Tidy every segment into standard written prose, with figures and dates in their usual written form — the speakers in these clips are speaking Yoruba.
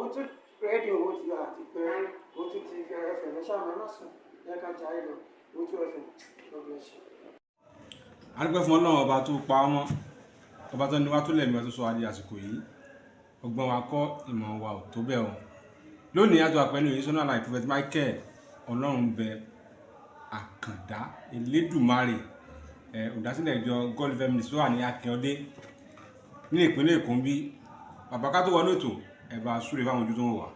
Owótú Rédíò, Owótú àti pé Owótú TV FM. Ẹ ṣáà má sùn, yẹ ká jayé lọ. Owótú FM, God bless you. A dúpẹ́ fún Ọlọ́run Ọba tó pa ọmọ, ọba tó ní wá, tó lẹ̀mí wa, tó sọ wá di àsìkò yìí. Ọgbọ́n wa kọ́, ìmọ̀ wa ò tó bẹ́ẹ̀ o. Lónìí, a tó wà pẹ̀lú ìsọ́nà àlàyé Prophet Michael Ọlọ́run bẹ Àkàndá Elédùmarè, ẹ olùdásílẹ̀ ìjọ God Life Ministry tó wà ní Akínyọdé ní ìpínlẹ̀ Èkó ń bí. Bàbá, ká tó wọnú ètò, ẹ bá súre fáwọn ojú tó ń wò wá.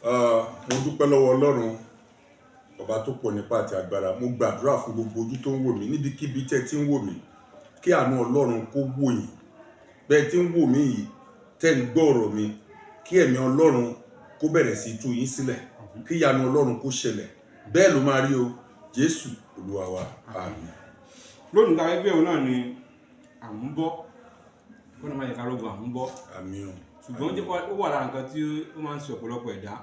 Ah, mo dúpẹ́ lọ́wọ́ Ọlọ́run Ọba tó pọ̀ nípa àti agbára. Mo gbàdúrà fún gbogbo ojú tó ń wò mí níbikíbi tẹ́ tí ń wò mí, kí àánú Ọlọ́run kó wò yín bẹ́ẹ̀ tí ń wò mí yìí, tẹ́ ń gbọ́ ọ̀rọ̀ mi, kí ẹ̀mí Ọlọ́run kó bẹ̀rẹ̀ sí tú yín sílẹ̀, kí ìyanu Ọlọ́run kó ṣẹlẹ̀. Bẹ́ẹ̀ ló máa rí o. Jésù Olúwa wa, àmín. Lónìí tá a fẹ́ gbé òun náà ni àmúbọ́. Kó náà má yẹ ká rógun àmúbọ́. Àmín o. Ṣùgbọ́n ó wà lára nǹkan tí ó máa ń ṣe ọ̀pọ̀lọpọ̀ ẹ̀dá.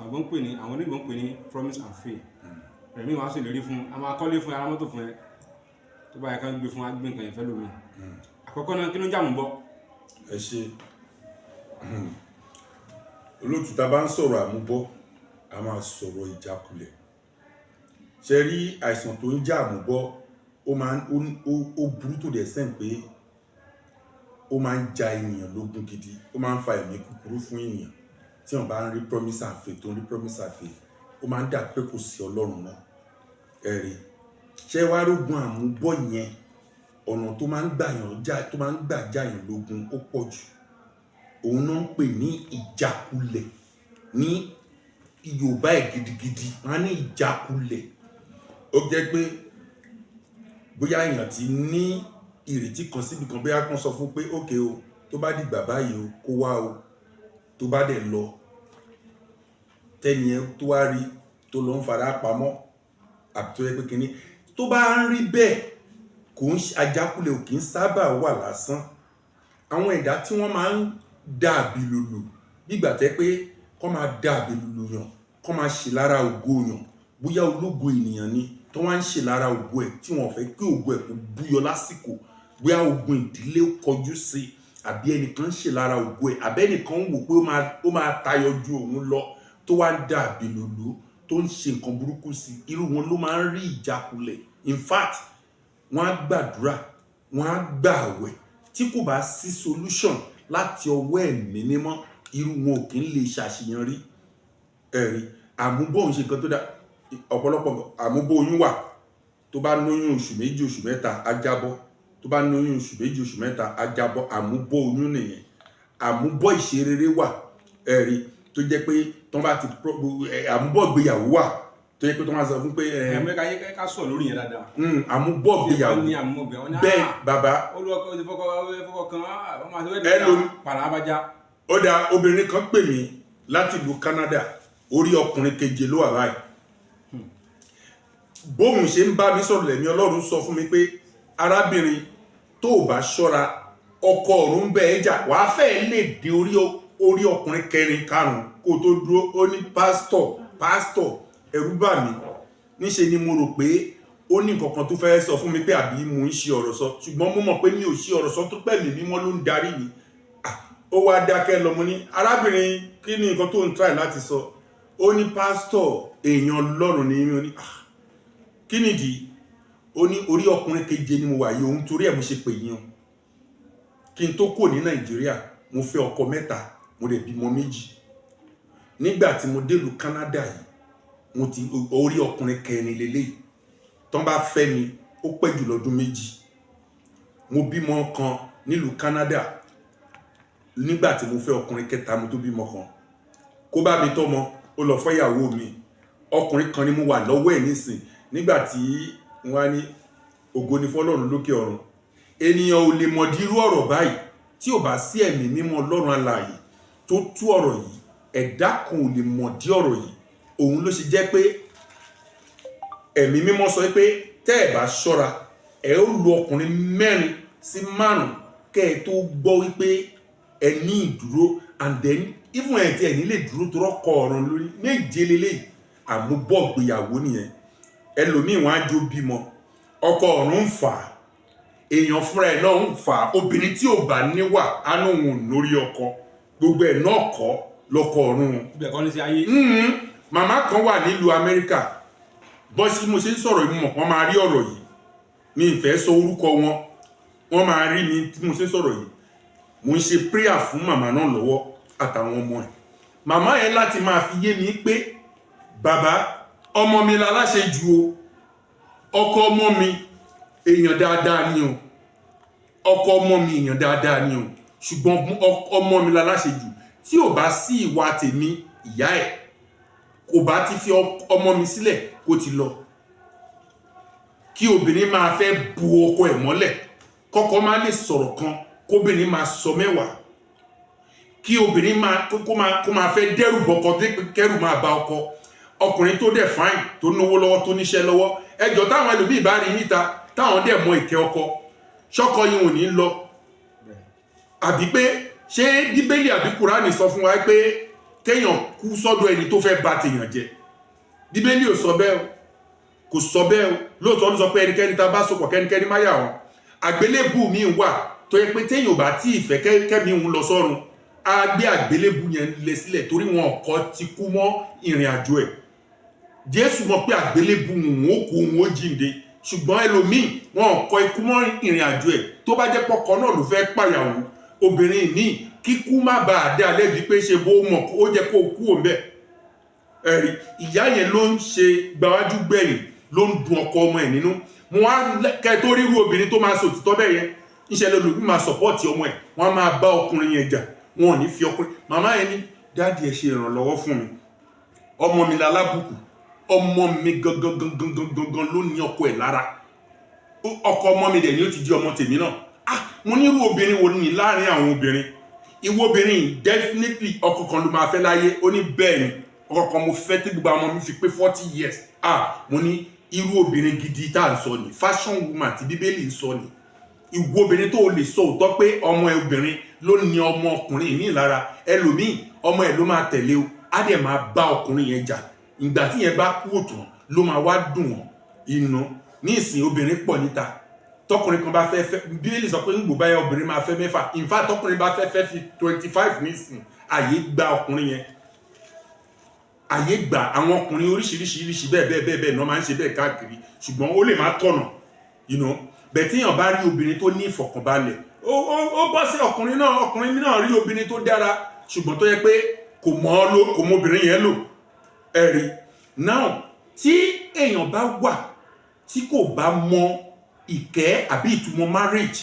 Àwọn ń pè ní, àwọn onígbọ̀n ń pè ní promise and fail. Rẹ̀mí wàá ṣèlérí fún a, máa kọ́lé fún ẹ, ara mọ́tò fún ẹ, tó bá yẹ ká gbé fún wa, gbé nǹkan yẹn fẹ́ lómi. Àkọ́kọ́ náà, kí ló ń jẹ́ àmúbọ́? Ẹ ṣe, olóòtú. Tá a bá ń sọ̀rọ̀ àmúbọ́, a máa sọ̀rọ̀ ìjákulẹ̀. Ṣe rí àìsàn tó ń jẹ́ àmúbọ́, ó máa ń ó burú tó dẹ̀ sẹ́ǹ pé ó máa ń ja ènìyàn lógun gidi. Ó máa ń fa ẹ̀mí kúkúrú fún ènìyàn. Tí wọ́n bá ń rí promise and fail, tó ń rí promise and fail, ó máa ń dà pé kò sí Ọlọ́run mọ́. Ẹ rí, ṣé wàá rógun àmúbọ́ yẹn, ọ̀nà tó máa ń gbà yàn já, tó máa ń gbà já yàn lógun, ó pọ̀ jù. Òun náà ń pè ní ìjákulẹ̀ ní Yorùbá ẹ̀ gidigidi. Wọ́n á ní ìjákulẹ̀. Ó jẹ́ pé bóyá èèyàn ti ní ìrètí kan síbi kan, bóyá kan sọ fún pé, "Ókè o, tó bá dìgbà báyìí o, kó wá o." Tó bá dẹ̀ lọ, tẹ́ni ẹ tó wá rí tó lọ ń fara pamọ́, àbí tó yẹ pé kínní tó bá ń rí bẹ́ẹ̀, kò ń ṣe àjákulẹ̀, ò kì í sábà wà lásán. Àwọn ẹ̀dá tí wọ́n máa ń da àbìlùlù, nígbà tẹ́ pé kọ́ máa da àbìlùlù yàn, kọ́ máa ṣe lára ògo yàn, bóyá ológo ènìyàn ni tó wá ń ṣe lára ògo ẹ̀, tí wọ́n fẹ́ kí ògo ẹ̀ kó búyọ lásìkò, bóyá ogun ìdílé kọjú sí, àbí ẹnìkan ń ṣe lára ògo ẹ̀, àbí ẹnìkan ń wò pé ó máa tayọ ju òun lọ, tó wá ń da àbìlùlù, tó ń ṣe nǹkan burúkú sí, irú wọn ló máa ń rí ìjákulẹ̀. In fact, wọ́n á gbàdúrà, wọ́n á gbààwẹ̀, tí kò bá sí solution láti ọwọ́ Ẹ̀mí Mímọ́, irú wọn ò kí ń lè ṣàṣeyọrí. Ẹ̀rí àmúbọ̀ ń ṣe nǹkan tó dá ọ̀pọ̀lọpọ̀. Àmúbọ̀ oyún wà. Tó bá lóyún oṣù 2, oṣù 3, á jábọ́. Tó bá lóyún oṣù 2, oṣù 3, á jábọ́. Àmúbọ̀ oyún nìyẹn. Àmúbọ̀ ìṣerere wà, ẹ̀rí, tó jẹ́ pé tó bá ti àmúbọ̀ ìgbéyàwó wà, tó jẹ́ pé tó máa sọ fún pé ẹ mẹ́ka yẹ ká sọ lórí yẹn dáadáa. Àmúbọ̀ ìgbéyàwó. Ní àmúbọ̀ ìgbéyàwó ní. Bẹ́ẹ̀, bàbá. Olùkọ́ ti fọkọ fọkọ kan, wọ́n máa ṣe Ẹ pàrọ̀ abájá. Ó dá obìnrin kan pè mí láti ìlú Canada. Orí ọkùnrin keje ló wà báyìí. Bóun ṣe ń bá mi sọ̀rọ̀, lẹ̀mí Ọlọ́run sọ fún mi pé, "Arábìnrin, tó o bá ṣọ́ra, ọkọ ọ̀run bẹ́ẹ̀ jà, wàá fẹ́ẹ́ lè dé orí ọkùnrin kẹrin, karùn-ún kó o tó dúró." Ó ní, "Pásítọ̀, pásítọ̀, ẹ̀rù bà mí." Níṣe ni mo rò pé ó ní nǹkan kan tó fẹ́ sọ fún mi, pé àbí mo ń ṣe ọ̀rọ̀ sọ, ṣùgbọ́n mo mọ̀ pé mi ò ṣe ọ̀rọ̀ sọ, tó pẹ̀ mí mímọ́ ló ń darí mi. Ah, ó wá dákẹ́ lọ. Mo ní, "Arábìnrin, kí ni nǹkan tó ń try láti sọ?" Ó ní, "Pásítọ̀, èèyàn Ọlọ́run ni mí." Ó ní, "Ah, kí nìdí?" Ó ní, "Orí ọkùnrin keje ni mo wà yìí, òun torí ẹ̀ mo ṣe pè yín o. Kí n tó kò ní Nàìjíríà, mo fẹ́ ọkọ mẹ́ta, mo dẹ̀ bímọ méjì. Nígbà tí mo délùú Canada yìí, mo ti orí ọkùnrin kẹrin lélẹ́yìí. Tán bá fẹ́ mi, ó pẹ́ jù lọ́dún 2. Mo bímọ kan nílùú Canada. Nígbà tí mo fẹ́ ọkùnrin kẹta, mo tó bímọ kan, kó bá mi tọ́mọ, ó lọ fẹ́ ìyàwó mi. Ọkùnrin kan ni mo wà lọ́wọ́ ẹ̀ nísìn." Nígbà tí wọ́n á ní, ògo ni fọ́lọ́run lókè ọ̀run. Ènìyàn ò lè mọ̀dí irú ọ̀rọ̀ báyìí tí ò bá sí Ẹ̀mí Mímọ́ Ọlọ́run alààyè tó tú ọ̀rọ̀ yìí. Ẹ̀dá kan ò lè mọ̀dí ọ̀rọ̀ yìí. Òun ló ṣe jẹ́ pé Ẹ̀mí Mímọ́ sọ pé, tẹ́ ẹ̀ bá ṣọ́ra, ẹ ó lu ọkùnrin mẹ́rin sí márùn kẹ́ ẹ tó gbọ́ wípé ẹ ní ìdúró. And then even ẹ̀ tí ẹ̀ ní lè dúró tó rọ́kọ̀ ọ̀run lórí méje lélẹ́yìí. Àmúbọ̀ gbéyàwó nìyẹn. Ẹlòmíì, wọn á jó bímọ, ọkọ ọ̀run ń fà á, èèyàn fúnra ẹ̀ náà ń fà á. Obìnrin tí ò bá níwà á ní òun ò lórí ọkọ. Gbogbo ẹ̀ náà kọ́ lọ́kọ ọ̀run. Ibẹ̀ kọ́ ní sí ayé. Màmá kan wà nílùú Amẹ́ríkà. Bọ́ sí mo ṣe ń sọ̀rọ̀ yìí, mo mọ̀ wọ́n máa rí ọ̀rọ̀ yìí. Mi ì fẹ́ sọ orúkọ wọn, wọ́n máa rí mi tí mo ṣe ń sọ̀rọ̀ yìí. Mo ń ṣe prayer fún màmá náà lọ́wọ́ àtàwọn ọmọ ẹ̀. Màmá yẹn láti máa fi yé mi pé, bàbá, ọmọ mi láláṣẹ ju o, ọkọ ọmọ mi èèyàn dáadáa ni o, ọkọ ọmọ mi èèyàn dáadáa ni o, ṣùgbọ́n ọmọ mi láláṣẹ jù. Tí ò bá sí ìwà tèmi, ìyá ẹ̀ kò bá ti fi ọmọ mi sílẹ̀ kó ti lọ. Kí obìnrin máa fẹ́ bu ọkọ ẹ̀ mọ́lẹ̀, kọ́kọ́ má lè sọ̀rọ̀ kan, kóbìnrin máa sọ mẹ́wàá, kí obìnrin máa kó máa fẹ́ dẹ́rù bọkọ tó kẹ́rù máa ba ọkọ. Ọkùnrin tó dẹ̀ fine, tó náwó lọ́wọ́, tó níṣẹ́ lọ́wọ́, ẹjọ́ táwọn ẹlòmíì bá rí níta, táwọn dẹ̀ mọ ìkẹ́ ọkọ, ṣọ́kọ yìí ò ní lọ? Àbí pé ṣé Bíbélì àbí Kùránì sọ fún wa pé kéèyàn kú sọ́dọ̀ ẹni tó fẹ́ bà tèèyàn jẹ́? Bíbélì ò sọ bẹ́ẹ̀ o, kò sọ bẹ́ẹ̀ o. Lóòótọ́ ló sọ pé ẹnikẹ́ni tá a bá sopọ̀, kẹ́nikẹ́ni má yà wọ́n. Àgbélébù mi wà tó yẹ pé téèyàn ò bá tí ì fẹ́ kẹ́mi òun lọ sọ́run, á gbé àgbélébù yẹn lé sílẹ̀, torí wọn kọ́ ti kú mọ́ ìrìn àjò ẹ̀. Jésù mọ̀ pé àgbélébù òun ó kú, òun ó jíǹde, ṣùgbọ́n ẹlòmíì, wọn kọ́ ikú mọ́ ìrìn àjò ẹ̀. Tó bá jẹ́ pọ́kọ náà ló fẹ́ pàyàwó obìnrin míì, kíkú má bàa dá lẹ́bi pé ṣe bó mọ̀ ó jẹ́ kó kú òun bẹ́ẹ̀. Ẹ̀rí ìyá yẹn ló ń ṣe gbáwájú gbẹ̀yìn, ló ń dun ọkọ ọmọ ẹ̀ nínú. Mo wá kẹ́ tó ríru obìnrin tó máa sòtítọ́ bẹ́ẹ̀ yẹn, ńṣe lómi máa support ọmọ ẹ̀, wọ́n á máa bá ọkùnrin yẹn jà, wọn ò ní fi ọkùnrin. Màmá yẹn ní, "Daddy, ẹ ṣe ìrànlọ́wọ́ fún mi. Ọmọ mi lálábùkù, ọmọ mi gangan gangan gangan gangan ló ní ọkọ ẹ̀ lára. Ọkọ ọmọ mi dẹ̀ ni ó ti di ọmọ tèmi náà." Ah, mo ní irú obìnrin wo ni láàrin àwọn obìnrin? Ìwọ obìnrin yìí, definitely ọkọ kan ló máa fẹ́ láyé. Ó ní, "Bẹ́ẹ̀ ni, ọkọ kan mo fẹ́ tí gbogbo àwọn ọmọ mi fi pé 40 years." Ah, mo ní irú obìnrin gidi tá à ń sọ ni, fashion woman tí Bíbélì ń sọ ni. Ìwọ obìnrin tó o lè sọ òótọ́ pé ọmọ ẹ obìnrin ló ní ọmọ ọkùnrin ní ìlara. Ẹlòmíì, ọmọ ẹ ló máa tẹ̀lé o, á dẹ̀ máa bá ọkùnrin yẹn jà. Ìgbà tí yẹn bá kú òtún ló máa wá dùn wọ́n inú. Ní ìsìn, obìnrin pọ̀ níta. Tọkùnrin kan bá fẹ́ fẹ́, Bíbélì sọ pé ń gbò báyà obìnrin máa fẹ́ mẹ́fà. In fact, tọkùnrin bá fẹ́ fẹ́ fi 25 nísìn, àyè gba ọkùnrin yẹn, àyè gba àwọn ọkùnrin oríṣiríṣiríṣi bẹ́ẹ̀ bẹ́ẹ̀ bẹ́ẹ̀ bẹ́ẹ̀ náà máa ń ṣe bẹ́ẹ̀ káàkiri, ṣùgbọ́n ó lè má tọ̀nà. Bẹ́ẹ̀ tíyàn bá rí obìnrin tó ní ìfọ̀kànbalẹ̀, ó bọ́ sí ọkùnrin náà. Ọkùnrin náà rí obìnrin tó dára, ṣùgbọ́n tó yẹ pé kò mọ̀ ọ́ lò, kò mọ obìnrin yẹn lò. Ẹ̀rí now, tí èèyàn bá wà tí kò bá mọ ìkẹ́ àbí ìtumọ̀ marriage,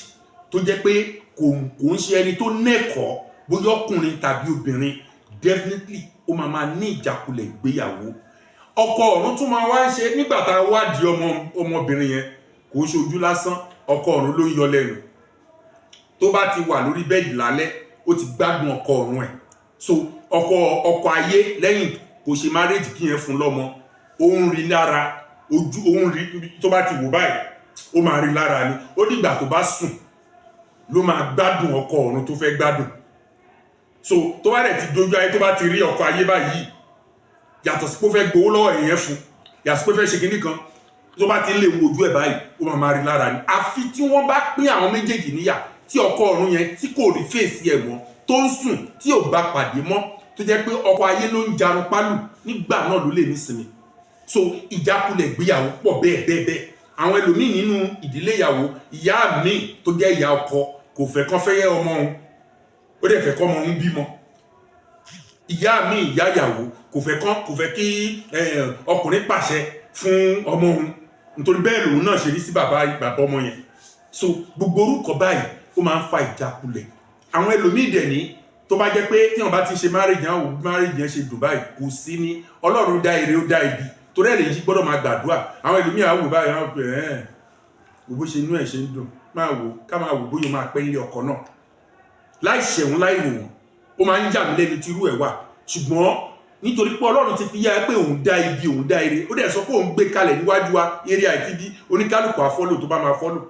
tó jẹ́ pé kò ń ṣe ẹni tó nẹ́kọ̀ọ́, bóyá ọkùnrin tàbí obìnrin, definitely ó máa máa ní ìjákulẹ̀ ìgbéyàwó. Ọkọ ọ̀run tún máa wá ń ṣe nígbà tá a wádìí ọmọ ọmọbìnrin yẹn, kò ń ṣojú lásán, ọkọ ọ̀run ló ń yọ lẹ́nu. Tó bá ti wà lórí bed lálẹ́, ó ti gbádùn ọkọ ọ̀run ẹ̀. So ọkọ ayé, lẹ́yìn kò ṣe marriage kí yẹn fún lọ́mọ, ó ń rí lára ojú, ó ń rí. Tó bá ti wò báyìí, ó máa rí lára ni. Ó dìgbà tó bá sùn ló máa gbádùn ọkọ ọ̀run tó fẹ́ gbádùn. So tó bá dẹ̀ ti dojú ayé, tó bá ti rí ọkọ ayé báyìí, yàtọ̀ sí pé ó fẹ́ gbowó lọ́wọ́ èèyàn fún, yàtọ̀ sí pé ó fẹ́ ṣe kinní kan, tó bá ti lè wojú ẹ̀ báyìí, ó máa máa rí lára ni. Àfi tí wọ́n bá pín àwọn méjèèjì níyà, tí ọkọ ọ̀run yẹn tí kò rí fèsì ẹ̀ mọ́, tó ń sùn tí ò bá pàdé mọ́, tó jẹ́ pé ọkọ ayé ló ń jarun pálù, nígbà náà ló lè nísinmi. So ìjákulẹ̀ ìgbéyàwó pọ̀ bẹ́ẹ̀ bẹ́ẹ̀ bẹ́ẹ̀. Àwọn ẹlòmíì nínú ìdílé ìyàwó, ìyá mi tó jẹ́ ìyá ọkọ kò fẹ́ kán fẹ́ yẹ ọmọ òun, ó dẹ̀ fẹ́ kọ́ ọmọ òun bímọ. Ìyá mi, ìyá ìyàwó, kò fẹ́ kí ọkùnrin pàṣẹ fún ọmọ òun, nítorí bẹ́ẹ̀ lòun náà ṣe rí sí bàbá bàbá ọmọ yẹn. So gbogbo orúkọ báyìí, ó máa ń fa ìjákulẹ̀. Àwọn ẹlòmíì dẹ̀ ní, tó bá jẹ́ pé tí wọ́n bá ti ṣe marriage yẹn, àwọn marriage yẹn ṣe dùn báyìí, kò sí ní Ọlọ́run dá ire, ó dá ibi, torí ẹ̀ lè yí gbọ́dọ̀ máa gbàdúrà. Àwọn ẹlòmíì àwọn wò báyìí, àwọn pè ẹ́ wò bó ṣe inú ẹ̀ ṣe ń dùn, máa wò ká máa wò bóyá ó máa pẹ́ nílé ọkọ náà láì ṣẹ̀wọ̀n, láì wò wọ́n. Ó máa ń yà mí lẹ́nu tí irú ẹ̀ wà, ṣùgbọ́n nítorí pé Ọlọ́run ti fi yá ẹ pé òun dá ibi, òun dá ire, ó dẹ̀ sọ pé òun gbé kalẹ̀ níwájú wa eré àti bí oníkálukú á follow tó bá máa follow,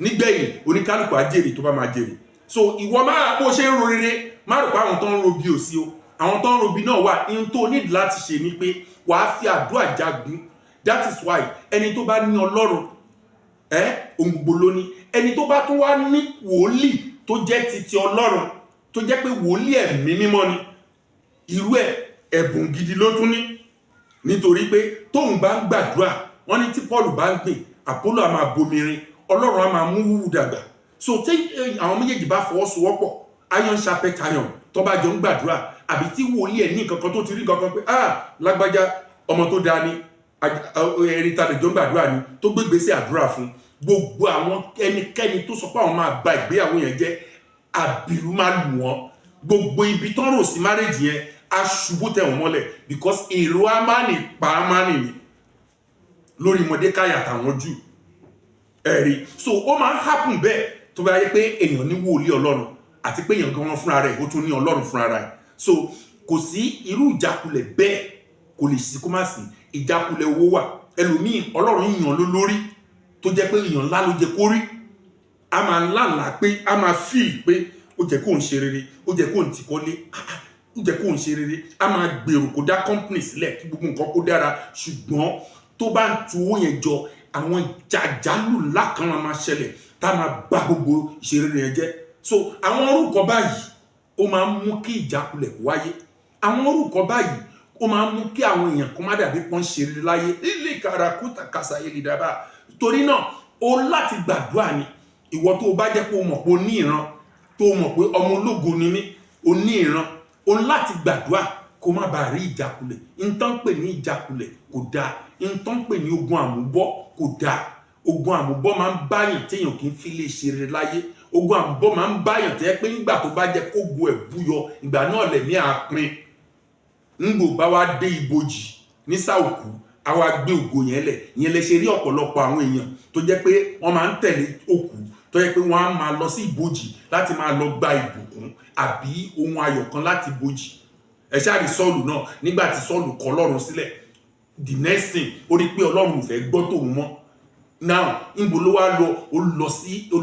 nígbẹ̀yìn oníkálukú á jèrè tó bá máa jèrè. So ìwọ máa bó ṣe ń ro rere, má rò pé àwọn tó ń ro bí ò sí o, àwọn tó ń ro bí náà wà. Ihun tó need láti ṣe ni pé wàá fi àdúrà jagun. That is why ẹni tó bá ní Ọlọ́run ẹ, ohun gbogbo ló ní. Ẹni tó bá tún wá ní wòlíì tó jẹ́ titi Ọlọ́run tó tó jẹ́ pé wòlíì ẹ̀mí mímọ́ ni, irú ẹ̀ ẹ̀bùn gidi ló tún ní, nítorí pé tóun bá ń gbàdúrà, wọ́n ní tí Paul bá ń gbìn, Apollo á máa bomirin, Ọlọ́run á máa mú wúwú dàgbà. So tí àwọn méjèèjì bá fọwọ́sowọ́pọ̀, iron sharpen iron, tó bá jọ ń gbàdúrà, àbí tí wòlíì ẹ̀ ní nǹkan kan tó ti rí nǹkan kan pé, "Ah, lágbájá, ọmọ tó dáa ni, ẹni tá lè jọ ń gbàdúrà ni," tó gbégbèsè àdúrà fún, gbogbo àwọn ẹnikẹ́ni tó sọ pé àwọn máa ba ìgbéyàwó yẹn jẹ́, àbìrú máa lù wọ́n. Gbogbo ibi tán rò sí marriage yẹn á ṣubú tẹ̀ wọ́n mọ́lẹ̀, because èrò Ámánì pa Ámánì ni lórí Mọ̀dékáì àtàwọn Júù ẹ̀rí. So ó máa ń happen bẹ́ẹ̀ tó bá yẹ pé èèyàn ní wòlíì Ọlọ́run, àti pé èèyàn gan fúnra rẹ̀, ó tún ní Ọlọ́run fúnra rẹ̀. So kò sí irú ìjákulẹ̀ bẹ́ẹ̀, kò lè sí kó má sí. Ìjákulẹ̀ owó wà. Ẹlòmíì, Ọlọ́run yàn ló lórí, tó jẹ́ pé èèyàn ńlá ló jẹ́ kó rí. A máa lálàá pé a máa feel pé ó jẹ́ kó ń ṣe rere, ó jẹ́ kó ń ti kọ́lé, ó jẹ́ kó ń ṣe rere. A máa gbèrò kó dá company sílẹ̀, kí gbogbo nǹkan kó dára. Ṣùgbọ́n tó bá ń tu owó yẹn jọ, àwọn jàjálù ńlá kan máa ṣẹlẹ̀ tá a máa bà gbogbo ìṣeré yẹn jẹ́. So àwọn orúkọ báyìí, ó máa ń mú kí ìjákulẹ̀ kó wáyé. Àwọn orúkọ báyìí, ó máa ń mú kí àwọn èèyàn kó má dàbí pọ́n ṣe rere láyé ilé karakuta kasa ìlìdàbà. Torí náà, o láti gbàdúrà ni. Ìwọ tó o bá jẹ́ pé o mọ̀ pé o ní ìran, tó o mọ̀ pé ọmọ ológo ni mí, o ní ìran, o láti gbàdúrà kó má bàa rí ìjákulẹ̀. Nǹkan pè ní ìjákulẹ̀ kò dáa. Nǹkan pè ní ogun àmúbọ́ kò dáa. Ogun àmúbọ́ máa ń báyàn téèyàn kì í fi lè ṣe rere láyé. Ogun àmúbọ́ máa ń báyàn tẹ́ pé nígbà tó bá jẹ́ kógo ẹ̀ búyọ, ìgbà náà lẹ̀mí àpín. Ńgbò bá wá dé ibojì ní sàòkú, a wá gbé ògo yẹn lẹ̀. Ìyẹn lè ṣe rí ọ̀pọ̀lọpọ̀ àwọn èèyàn tó jẹ́ pé wọ́n máa ń tẹ̀lé òkú, tó jẹ́ pé wọ́n á máa lọ sí ibojì láti máa lọ gba ìbùkún àbí ohun ayọ̀ kan láti ibojì. Ẹ ṣáà rí Sọ́ọ̀lù náà. Nígbà tí Sọ́ọ̀lù kọ̀ Ọlọ́run sílẹ̀, the next thing, ó rí pé Ọlọ́run ò fẹ́ gbọ́ tòun mọ́. Now, níbo ló wá lọ? Ó lọ sí ó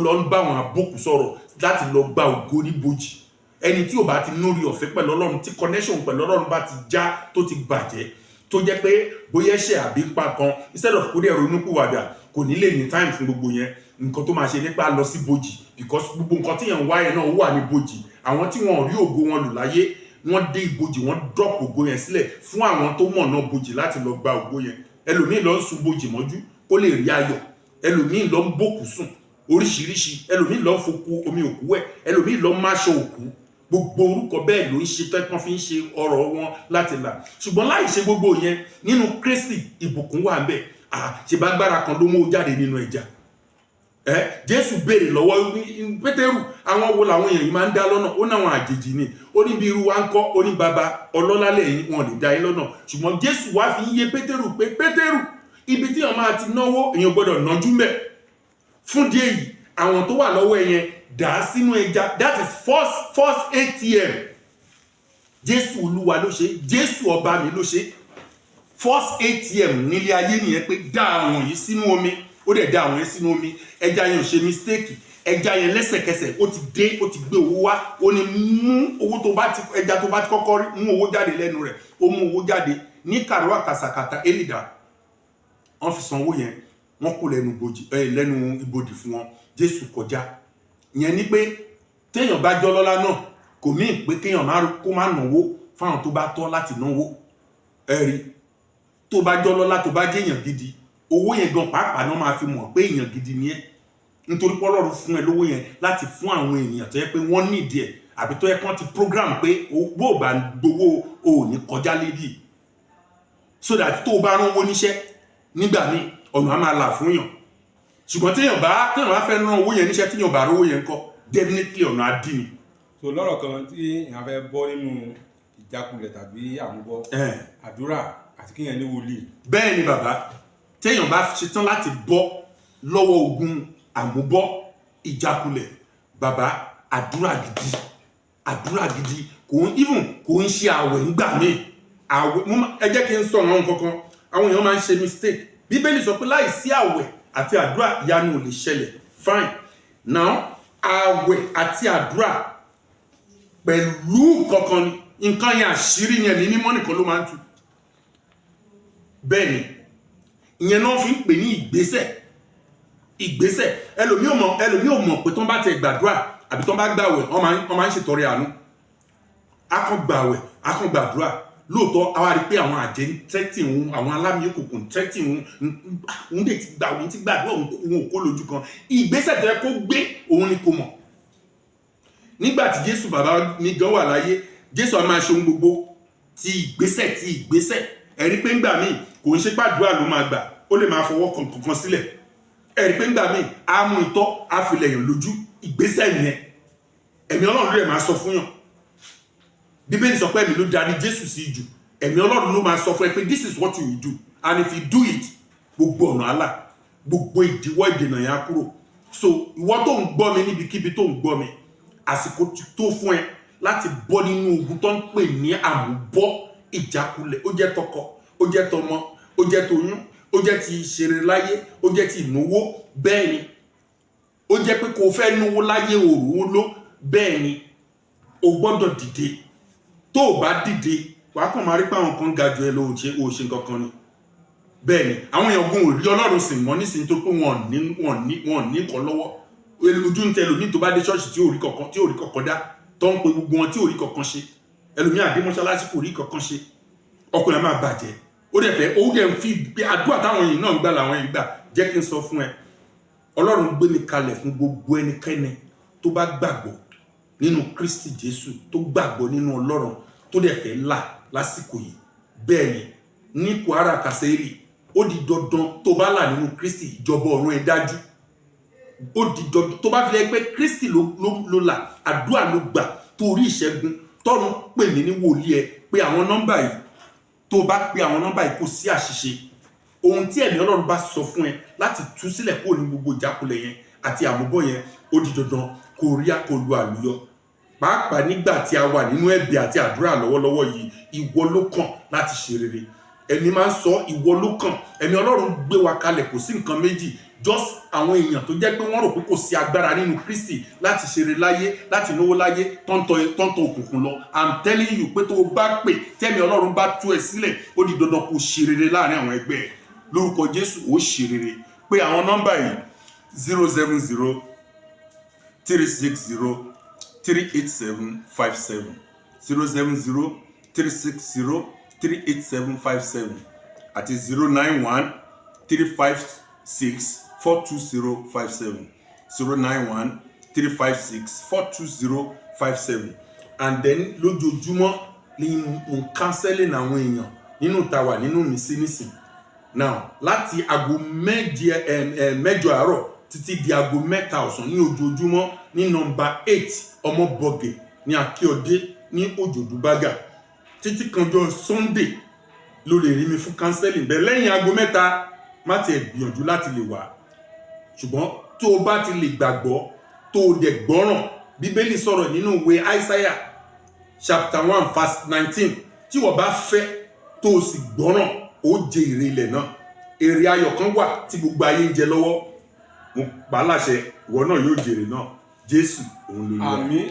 lọ ń bá àwọn abókù sọ̀rọ̀ láti lọ gba ògo níbojì. Ẹni tí ò bá ti nórí ọ̀fẹ́ pẹ̀lú Ọlọ́run, tí connection pẹ̀lú Ọlọ́run bá ti já, tó ti bàjẹ́, tó jẹ́ pé bóyá ẹ̀ṣẹ̀ àbí pa kan, instead of kó dẹ̀ ronúpìwàdà, kò ní lè ní time fún gbogbo yẹn. Nǹkan tó máa ṣe nípa lọ sí bojì, because gbogbo nǹkan tí yẹn ń wáyé náà, ó wà ní bojì. Àwọn tí wọn ò rí ògo wọn lò láyé, wọ́n dé ibojì, wọ́n drop ògo yẹn sílẹ̀ fún àwọn tó mọ̀nà bojì láti lọ gba ògo yẹn. Ẹlòmíì lọ ń sun bojì mọ́jú kó lè rí ayọ̀. Ẹlòmíì lọ ń bòkú sùn oríṣiríṣi. Ẹlòmíì lọ ń foko omi òkú wẹ̀. Ẹlòmíì lọ ń máṣọ òkú. Gbogbo orúkọ bẹ́ẹ̀ ló ń ṣe tẹ́pọ́n fi ń ṣe ọ̀rọ̀ wọn láti là. Ṣùgbọ́n láì ṣe gbogbo yẹn, nínú Kristi, ìbùkún wà ń bẹ̀. Ṣèbágbára kan ló mú jáde nínú ẹja ẹ. Jésù béèrè lọ́wọ́ Pétérù, "Àwọn wo làwọn èèyàn yìí máa ń dá lọ́nà?" Ó náwọn àjèjì ni. Ó ní bí irú wa ń kọ́? Ó ní baba ọlọ́lá lẹ́yìn, wọn lè dá yín lọ́nà. Ṣùgbọ́n Jésù wá fi ń yé Pétérù pé, "Pétérù, ibi tí èèyàn máa ti náwó, èèyàn gbọ́dọ̀ nájú mẹ́ fún díẹ̀ yìí. Àwọn tó wà lọ́wọ́ ẹ yẹn, dà á sínú ẹja." That is first ATM. Jésù Olúwa ló ṣe, Jésù ọba mi ló ṣe. First ATM nílé ayé nìyẹn, pé dá àwọn yìí sínú omi. Ó dẹ̀ dá àwọn yẹn sínú omi. Ẹja yẹn ò ṣe mistake. Ẹja yẹn lẹ́sẹ̀kẹsẹ̀, ó ti dé, ó ti gbé owó wá. Ó ní mú owó tó bá ti, ẹja tó bá ti kọ́kọ́ rí, mú owó jáde lẹ́nu rẹ̀. Ó mú owó jáde ní kàrúwà kàsàkàtà elida. Wọ́n fi san owó yẹn, wọ́n kó lẹ́nu ibojì ẹ, lẹ́nu ibodì fún wọn. Jésù kọjá. Ìyẹn ni pé téèyàn bá jọ́ lọ́lá náà, kò mí pé kéèyàn má kó má náwó fáwọn tó bá tọ́ láti náwó. Ẹ̀rí tó bá jọ́ lọ́lá, tó bá jẹ́ èèyàn gidi, owó yẹn gan pàápàá náà máa fi mọ̀ pé èèyàn gidi ni ẹ́, nítorí pé Ọlọ́run fún ẹ lówó yẹn láti fún àwọn ènìyàn tó yẹ pé wọ́n nídìí ẹ̀, àbí tó yẹ kán ti program pé bó o bá gbowó, o ò ní kọjá lébi, so that tó o bá rán owó níṣẹ́ nígbà míì, ọ̀nà á máa là fún yàn. Ṣùgbọ́n téèyàn bá fẹ́ rán owó yẹn níṣẹ́, téèyàn bá rówó yẹn kọ́, definitely ọ̀nà á dì ní. So lọ́rọ̀ kan, tí èèyàn fẹ́ bọ́ nínú ìjákulẹ̀ tàbí àmúbọ́, àdúrà àti kíyàn ní wòlíì. Bẹ́ẹ̀ ni, bàbá. Téèyàn bá ṣetán láti bọ́ lọ́wọ́ ogun àmúbọ́, ìjákulẹ̀, bàbá, àdúrà gidi, àdúrà gidi. Kò ń even kò ń ṣe àwẹ̀ ńgbà míì. Àwẹ̀, ẹ jẹ́ kí n sọ àwọn nǹkan kan. Àwọn èèyàn máa ń ṣe mistake. Bíbélì sọ pé láì sí àwẹ̀ àti àdúrà, ìyanu ò lè ṣẹlẹ̀. Fine. Now, àwẹ̀ àti àdúrà pẹ̀lú kankan ni nǹkan yẹn. Àṣírí yẹn ní mímọ́ nìkan ló máa ń tú. Bẹ́ẹ̀ ni, ìyẹn náà fi ń pè ní ìgbésẹ̀. Ìgbésẹ̀, ẹlòmíì ò mọ̀, ẹlòmíì ò mọ̀ pé tán bá ti gbàdúrà, Àbí tó ń bá gbàwẹ̀, wọ́n máa ń ṣètọrẹ àánú. Á kàn gbàwẹ̀, á kàn gbàdúrà lóòótọ́, a wá rí i pé àwọn àjẹ́ ń tẹ́tì òun, àwọn alámì òkùnkùn ń tẹ́tì òun. Òun dẹ̀ ti gbà, òun ti gbàdúrà, òun ò kó lójú kan. Ìgbésẹ̀ tó yẹ kó gbé, òun ni kò mọ̀. Nígbà tí Jésù bàbá mi gan wà láyé, Jésù a máa ṣe ohun gbogbo ti ìgbésẹ̀ ti ìgbésẹ̀. Ẹ̀rí pé ńgbà míì, kò ń ṣe pàdúrà ló máa gbà, ó lè máa fọwọ́ kan kankan sílẹ̀. Ẹ̀rí pé ńgbà míì, á mú itọ́, á fi lẹ̀yàn lójú. Ìgbésẹ̀ yẹn, ẹ̀mí Ọlọ́run ló lè máa sọ fún yàn. Bíbélì sọ pé ẹ̀mí ló darí Jésù sí jù. Ẹ̀mí Ọlọ́run ló máa sọ fún ẹ pé this is what you will do, and if you do it, gbogbo ọ̀nà àlà, gbogbo ìdíwọ́, ìdènà yẹn á kúrò. So ìwọ tó ń gbọ́ mi, níbikíbi tó ń gbọ́ mi, àsìkò ti tó fún ẹ láti bọ́ nínú ogun tó ń pè ní àmúbọ́, ìjákulẹ̀. Ó jẹ́ tọkọ, ó jẹ́ tọmọ, ó jẹ́ toyún, ó jẹ́ ti ìṣeré láyé, ó jẹ́ ti ìnáwó. Bẹ́ẹ̀ ni, ó jẹ́ pé kò fẹ́ náwó láyé, òrùn ló. Bẹ́ẹ̀ ni, o gbọ́dọ̀ dìde. Tó o bá dìde, wàá kàn máa rí pé àwọn kan ga ju ẹ lọ, ò ṣe nǹkan kan ni. Bẹ́ẹ̀ ni, àwọn èèyàn gun ò rí Ọlọ́run sìn mọ́ nísìnyí tó pé wọn ò ní nǹkan lọ́wọ́. Ojú ń tẹ ẹlòmíì tó bá dé ṣọ́ọ̀ṣì tí ò rí kankan, tí ò rí kankan dá, tó ń pe gbogbo wọn, tí ò rí kankan ṣe. Ẹlòmíì àdé mọ́ṣáláṣí, kò rí kankan ṣe. Ọkùnrin máa bàjẹ́, ó dẹ̀ fẹ́, ó dẹ̀ ń fi pé àdúrà táwọn èèyàn náà ń gbà làwọn èèyàn gbà. Jẹ́ kí n sọ fún ẹ, Ọlọ́run gbé mi kalẹ̀ fún gbogbo ẹnikẹ́ni tó bá gbàgbọ́ nínú Kristi Jésù, tó gbàgbọ́ nínú Ọlọ́run, tó dẹ̀ fẹ́ là lásìkò yìí. Bẹ́ẹ̀ ni, ní Kwara Kaseri, ó di dandan, tó bá là nínú Kristi, ìjọba ọ̀run ẹ̀ dájú. Ó di dandan, tó bá fi lẹ́ pé Kristi ló là, àdúrà ló gbà, tó rí ìṣẹ́gun, tọ́run pè mí ní wòlíì ẹ, pé àwọn nọ́mbà yìí. Tó bá pe àwọn nọ́mbà yìí, kò sí àṣìṣe. Ohun tí ẹ̀mí Ọlọ́run bá sọ fún ẹ láti tú sílẹ̀ kúrò ní gbogbo ìjákulẹ̀ yẹn àti àmúbọ̀ yẹn, ó di dandan kó rí àkọlù àlùyọ, pàápàá nígbà tí a wà nínú ẹ̀bẹ̀ àti àdúrà lọ́wọ́lọ́wọ́ yìí. Ìwọ ló kàn láti ṣe rere. Ẹ̀mí máa ń sọ, ìwọ ló kàn. Ẹ̀mí Ọlọ́run gbé wa kalẹ̀, kò sí nǹkan méjì, just àwọn èèyàn tó jẹ́ pé wọ́n rò pé kò sí agbára nínú Kristi láti ṣeré láyé, láti náwó láyé, tọ́ntọ́ òkùnkùn lọ. I'm telling you pé tó o bá pè, tẹ́mi Ọlọ́run bá tú ẹ sílẹ̀, ó di dandan kó ṣe rere láàrin àwọn ẹgbẹ́ ẹ. Lórúkọ Jésù, ó ṣe rere. Pé àwọn nọ́mbà yìí: 07036038757, 07036038757, àti 09135642057, 09135642057. And then lójoojúmọ́ ní mo ń counseling àwọn èèyàn nínú ta wà nínú mi sí nísìn now, láti aago méje ẹ ẹ 8 àárọ̀ títí di aago 3 ọ̀sán ní ojoojúmọ́, ní nọ́mbà 8 Ọmọbọ̀gẹ̀ ní Akíọdé ní Òjòdú Bágà. Títí kanjọ́ Sunday ló lè rí mi fún counseling. Bẹ́ẹ̀ lẹ́yìn aago 3, má tiẹ̀ gbìyànjú láti lè wá. Ṣùgbọ́n tó o bá ti lè gbàgbọ́, tó o dẹ̀ gbọ́ràn, Bíbélì sọ̀rọ̀ nínú ìwé Isaiah chapter 1 verse 19, tí wọ́n bá fẹ́, tó o sì gbọ́ràn, ó jẹ èrè ilẹ̀ náà. Èrè ayọ̀ kan wà tí gbogbo ayé ń jẹ lọ́wọ́. Mo pa á láṣẹ, ìwọ náà yóò jèrè náà. Jésù òun lolúwa. Àmín.